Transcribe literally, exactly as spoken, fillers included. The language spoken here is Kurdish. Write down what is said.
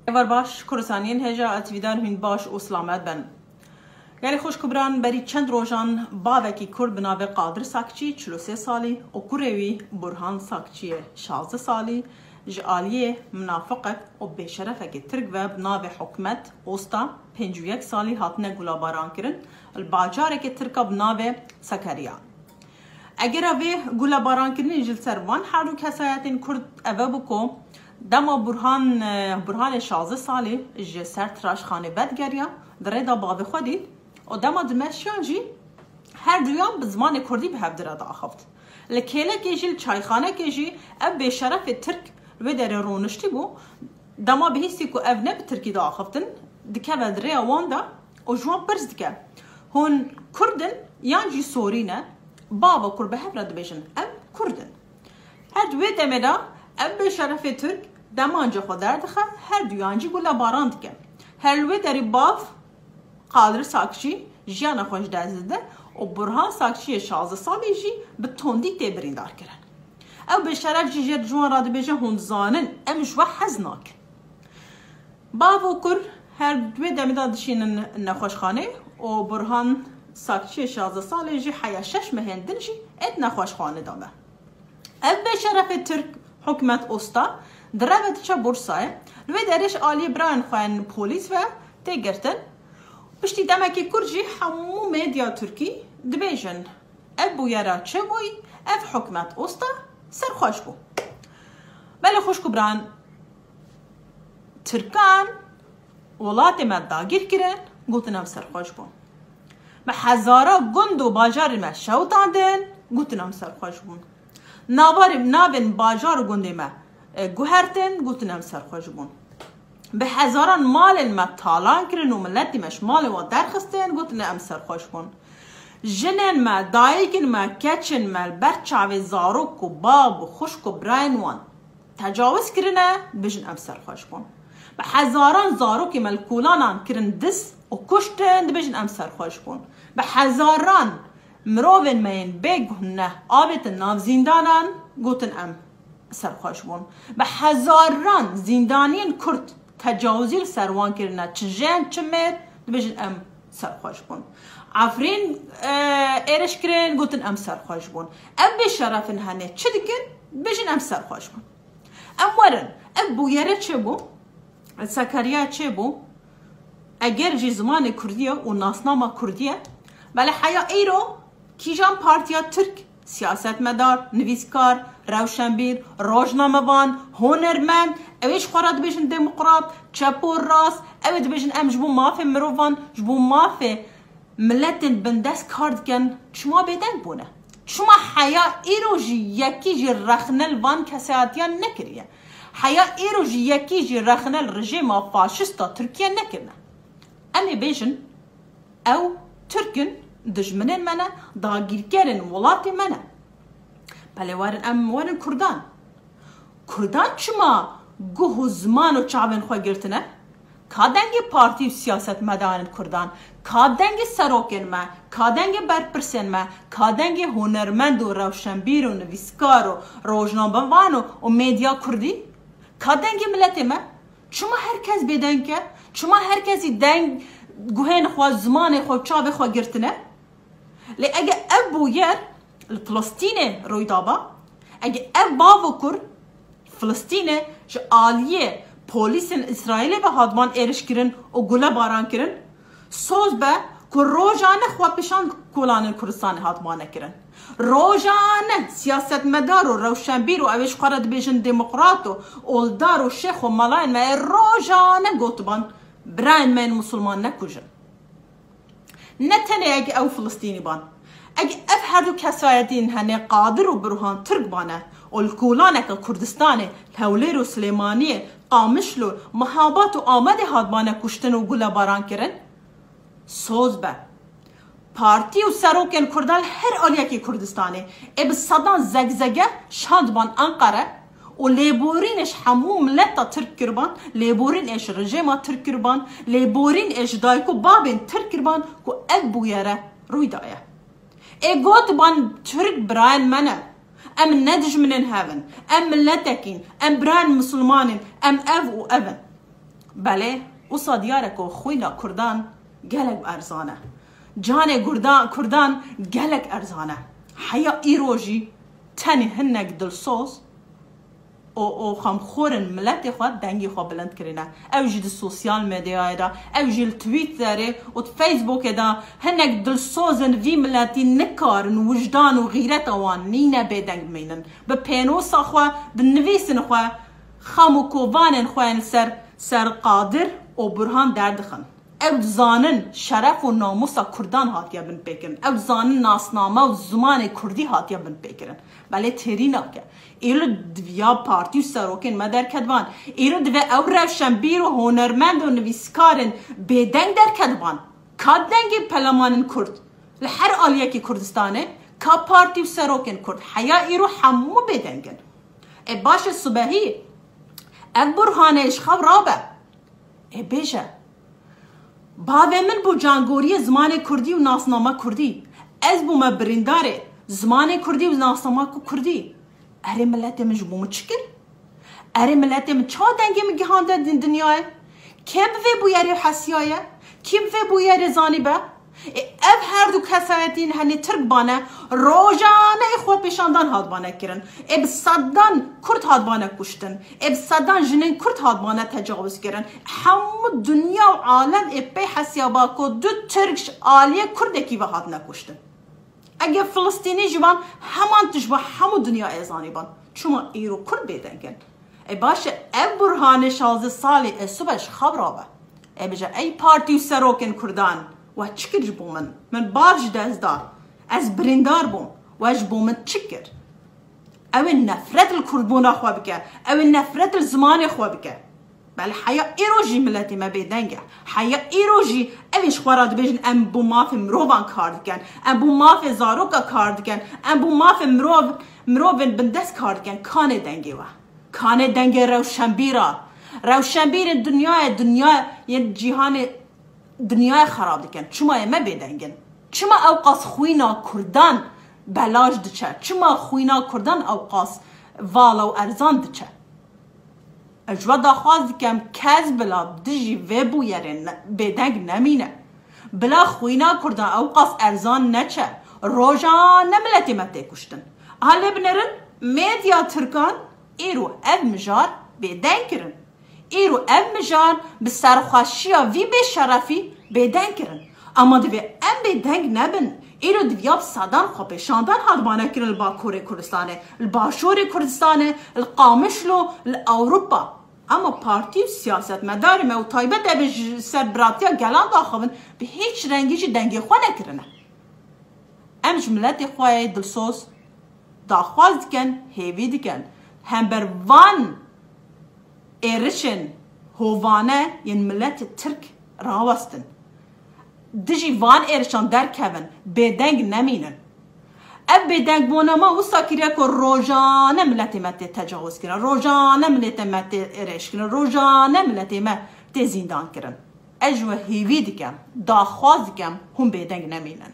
Êvar baş, Kurdistaniyên hêja, ez hîvîdar hûn baş û silamet bin. Gelê xwişk û biran, berî çend rojan bavekî Kurd bi navê Qadir Sakçî, çil û sê salî, û kurê wî Burhan Sakçiyê, şazdeh salî, ji aliyê minafiqek û bêşerefekê Tirk ve bi navê Hikmet Osta, pêncî û yek salî, hatine gulabarankirin li bacarekê Tirka bi navê Sakarya. Egera vê gulebarankirinê ji li ser van her du kesayetên Kurd ev e bû ku dema Burhan, e, Burhanê şazdeh salî ji ser tiraşxanê vedigeriya, di rê de bavê xwe dît û dema dimeşiyan jî her duyan bi zimanê Kurdî bi hev dire diaxift. Li kêlekê jî, li çayxanekê jî ev bêşerefê Tirk li wê derê rûniştî bû. Dema bihîstî ku ev ne bi Tirkî diaxiftin, dikeve di rêya wan de û ji wan pirs dike, hûn Kurd in yan jî Sorî ne? Bava kur bi hev re dibêjin, em Kurd in. Her di wê demê de ev bêşerefê Tirk demanca xwe derdixe, her duyan jî gulebaran dike. Her li wê derî bav Qadir Sakçî jiyana xwe ji dest dide û Burhan Sakçiyê şazdeh salî jî bi tondî tê birîndar kirin. Ew bêşeref jî jê ji wan re dibêje, hûn dizanin, em ji we hez nakin. Bav û kur her di wê demê de dişînin nexweşxanê û Burhan Sakçiyê şazdeh salê jî heya şeş mehên din jî ê di nexweşxanê de be. Ev bêşerefê Tirk, Hikmet Osta, direve diçe Bursayê, li wê derê ji aliyê birayên xwe yên polîs ve tê girtin. Piştî demekî kurt jî hemû medya Tirkî dibêjin, ev bûyera çi bûyî, ev Hikmet Osta serxweş bû. Belê xwişk û biran, Tirkan welatê me dagîr kirin, gotin em serxweş bûn. Bi hezara gund û bajarê me şewitandin, gotin em serxweş bûn. Navarê, navên bajar û gundê me, e, guhertin, gotin em serxweş bûn. Bi hezaran malên me talan kirin û miletî me ji malên wan derxistin, gotin em serxweş bûn. Jinên me, dayikên me, keçên me li ber çavê zarok û bab û xwişk û birayên wan tecawuz kirine, dibêjin em serxweş bûn. Bi hezaran zarokê me li kolanan kirin dist û kuştin, dibêjin em serxweş bûn. Bi hezaran mirovên me yên bêguhneh avêtin nav zîndanan, gotin em serxweş bûn. Bi hezaran zîndaniyên Kurd tecawizî li ser wan kirine, çi jin, çi mêr, dibêjin em serxweş bûn. Efrîn, e, êrîş kirin, gotin em serxweş bûn. Ev bêşeref in henê çi dikin, dibêjin em serxweş bûn. Em werin, ev bûyere çêbû, Sakarya çêbû, eger jî zimanê Kurdî ye û nasnama Kurdî ye, belê heya îro kîjan partiya Tirk, siyasetmedar, nivîskar, rewşenbîr, rojnamevan, hunermend, ew ê ji xwe re dibêjin demokrat, çep û rast, ew ê dibêjin em ji bo mafê mirovan, ji bo mafê miletên bindest kar dikin, çima bêdeng bûne? Çima heya îro jî yekî jî rexne li van kesayetiyan nekiriye? Heya îro jî yekî jî rexne li rejîma faşîsta Tirkiye nekirine? Em ê bêjin, ew Tirk in, dijminên me ne, dagîrkerên welatê me ne. Belê werin em werin Kurdan. Kurdan çima guh û ziman û çavên xwe girtine? Ka dengê partî û siyasetmedarên Kurdan, ka dengê serokên me, ka dengê berpirsên me, ka dengê hunermend û rewşenbîr û nivîskar û rojnamevan û, û medya Kurdî? Ka dengê miletê me? Çima her kes bêdeng e? Çima her kesî deng, guhên xwe, zimanê xwe, çavê xwe girtine? Lê ege ev bûyer li Filistînê rûy daba, ege ev bav û kur Filistînê ji aliyê polîsên Îsraîlê ve hatban êrişkirin û gulebarankirin, soz be ku rojane xwepişan kolanên Kurdistanê hatbane kirin. Rojane siyasetmedar û rewşenbîr û ew ê ji xwe re dibêjin demokrat û oldar û şêx û melayên me ê rojane gotiban, birayên me yên misilman nekujin. Ne tenê ege ew Filistînî ban. Ege ev her du kesayetî yên henê Qadir û Burhan Tirk bane û li kolaneke Kurdistanê, li Hewlêr û Silêmaniyê, Qamişlo, Mihabat û Amedê hatbane kuştin û gulebaran kirin, soz be. Partî û serokên Kurdan li her aliyekî Kurdistanê ê bi sedan zegzege şandban Enqere û lêborînê ji hemû mileta Tirk kirban, lêborîn ê ji rejêma Tirk kirban, lêborîn ê ji dayik û babên Tirk kirban ku ev bûyere rûy daye. Ê gotiban Tirk birayên me ne. Em ne dijminên hev in. Em miletekîn. Em birayên misilman in. Em ev û ev in. Belê, wisa diyar e ku xwîna Kurdan gelek erzan e. Canê Kurdan, Kurdan gelek erzan e. Heya îro jî tenê hinek dilsoz û, û xemxorin miletê xwe dengê xwe bilind kirine. Ew jî di sosyal medyayê de, ew jî li Twitterê û di Facebookê de hinek dilsozin vî miletî nikarin wijdan û xîreta wan nîne bêdeng bimînin. Bi pênûsa xwe, bi nivîsin xwe, xem û kovanên xwe yên li ser, ser Qadir û Burhan derdixin. Ew dizanin şeref û namûsa Kurdan hatiye binpêkirin. Ew dizanin nasname û zimanê Kurdî hatiye binpêkirin. Belê têrî nake. Îro diviya partî û serokên me derketban. Îro divê ew rewşenbîr û hunermend û nivîskarên bêdeng derketban. Ka dengê pelemanên Kurd li her aliyekî Kurdistanê, ka partî û serokên Kurd, heya îro hemû bêdeng in. Ê baş e, sibehî ev Burhanê ji xew rabe. Ê bêje, bavê min bû cangoriyê zimanê Kurdî û nasnama Kurdî. Ez bûme birîndarê zimanê Kurdî û nasnama ku Kurdî. Erê miletê min ji bo min çi kir? Erê miletê min çawa dengê min gihande din dinyayê? Kê bi vê bûyerê hesiyaye? Kî bi vê bûyerê zanîbe? Ê, ev her du kesayetî henê Tirk bane, rojane ê xwe pêşandan hatbane kirin. Ê bi sedan Kurd hatbane kuştin. Ê bi sedan jinên Kurd hatbane tecawuz kirin. Hemû dinya û alem ê pê hesiyaba ku du Tirk ji aliyê Kurdekî ve hatine kuştin. Eger Filistînî jî ban, heman tişt ba hemû dinya ê zanîban. Çima îro Kurd bêdeng in? Ê baş e, ev Burhanê şazdeh salî ê sibe ji xew rabe. Ê bêje, ey partî û serokên Kurdan, we çi kir ji bo min? Min bav ji dest da. Ez birîndar bûm. We ji bo min çi kir? Ew ê nefret li kurdbûna xwe bike. Ew ê nefret li zimanê xwe bike. Belê heya îro jî miletê me bêdeng e. Heya îro jî ev ê ji xwe re dibêjin, em bo mafê mirovan kar dikin. Em bo mafê zaroka kar dikin. Em bo mafê mirov, mirovên bindest kar dikin. Kanê dengê we. Kanê dengê rewşenbîra. Rewşenbîrên dinyayê, dinyayê cîhanê, dinyayê xerab dikin. Çima yê me bêdeng in? Çima ewqas xwîna Kurdan belaş diçe? Çima xwîna Kurdan ewqas vala û erzan diçe? Ez ji we daxwaz dikem, kes bila dijî vê bûyerê ne-, bêdeng nemîne. Bila xwîna Kurdan ewqas erzan neçe. Rojane miletê me tê kuştin. Aha lê binêrin, medya Tirkan îro ev mijar bêdeng kirin. Îro ev mijar bi serxweşiya vî bêşerefî bêdeng kirin. Ama divê em bêdeng nebin. Îro diviya bi sedan xwepêşandan hatibane kirin li Bakurê Kurdistanê, li Başûrê Kurdistanê, li Qamişlo, li Ewropa. Ama partî û siyasetmedarê me û taybet ev ê ji ser biratiya gelan daxivin, bi hîç rengî jî dengê xwe nekirine. Em ji miletê xwe yê dilsoz daxwaz dikin, hêvî dikin, hember van êrişên hovane yên miletê Tirk rawestin. Dijî van êrişan derkevin, bêdeng nemînin. Ev bêdengbûna me wisa kiriye ku rojane miletê me tê tecawizkirin, rojane miletê me tê êrişkirin, rojane miletê me tê zîndankirin. Ez ji we hêvî dikim, daxwaz dikim, hûn bêdeng nemînin.